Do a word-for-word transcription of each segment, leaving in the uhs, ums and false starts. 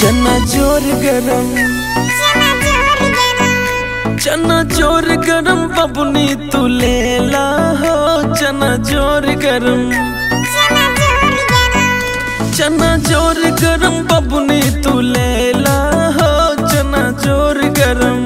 चना जोर गरम, चना जोर गरम बबुनी तू लेला हो, चना जोर गरम। चना जोर गरम बबुनी तू लेला हो, चना जोर गरम।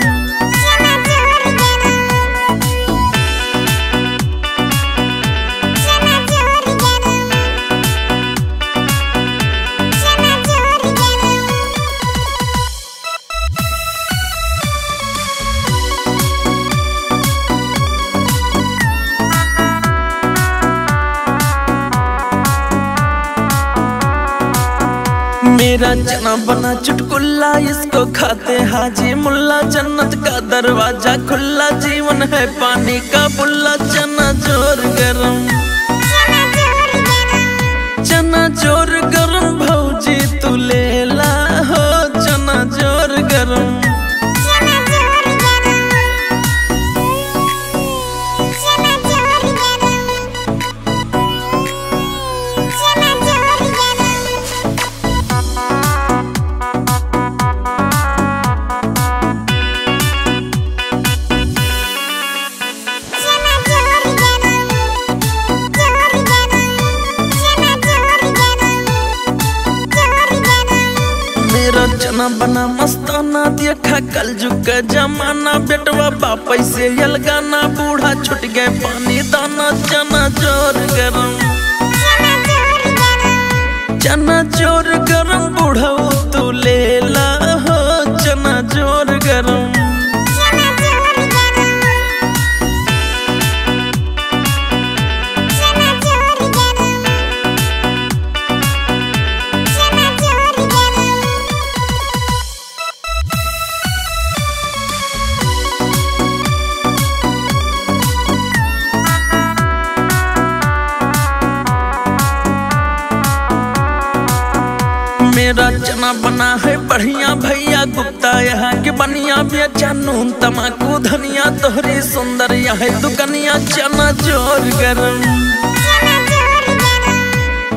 मेरा चना बना चुटकुला, इसको खाते हाजी मुल्ला। जन्नत का दरवाजा खुला, जीवन है पानी का बुल्ला। चना जोर गरम, चना जोर गरम भौजी तू लेला हो, चना जोर गरम। मेरा चना बना मस्ताना, देखा कलजुग का जमाना। बेटवा बाप से अलगाना, बूढ़ा छूट गए पानी दाना। चना जोर गरम, चना जोर गरम बूढ़ऊ तू लेला हो, चना जोर गरम। मेरा चना बना है बढ़िया भैया गुप्ता, यहाँ के बनिया बेचा नून तमाकू धनिया, तोहरी सुंदर यहाँ दुकनिया। चना जोर गरम,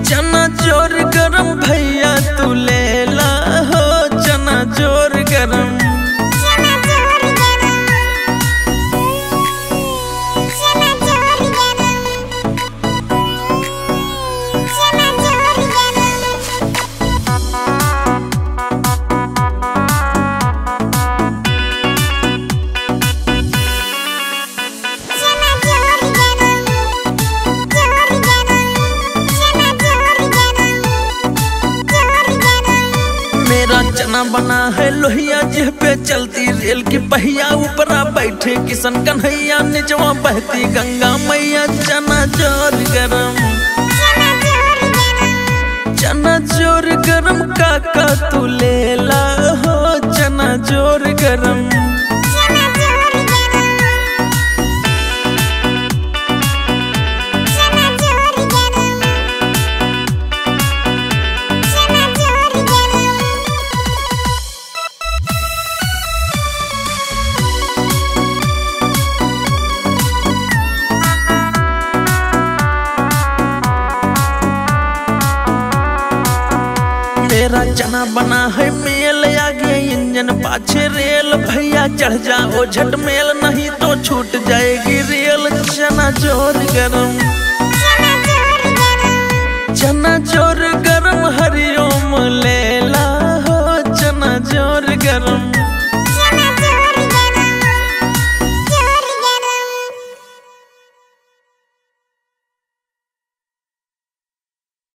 चना जोर गरम भैया तू लेला हो, चना जोर गरम। मेरा चना बना है लोहिया, जिह पे चलती रेल की पहिया, ऊपरा बैठे किशन कन्हैया, निचवा बहती गंगा मैया। चना जोर गरम, चना जोर गरम काका तू लेला हो, चना जोर गरम। मेरा चना बना है मेल, आगे इंजन पाछे रेल, भैया चढ़ जाओ झट मेल, नहीं तो छूट जाएगी रेल। चना जोर गरम, चना जोर गरम हरिओम लेला हो, चना जोर गरम।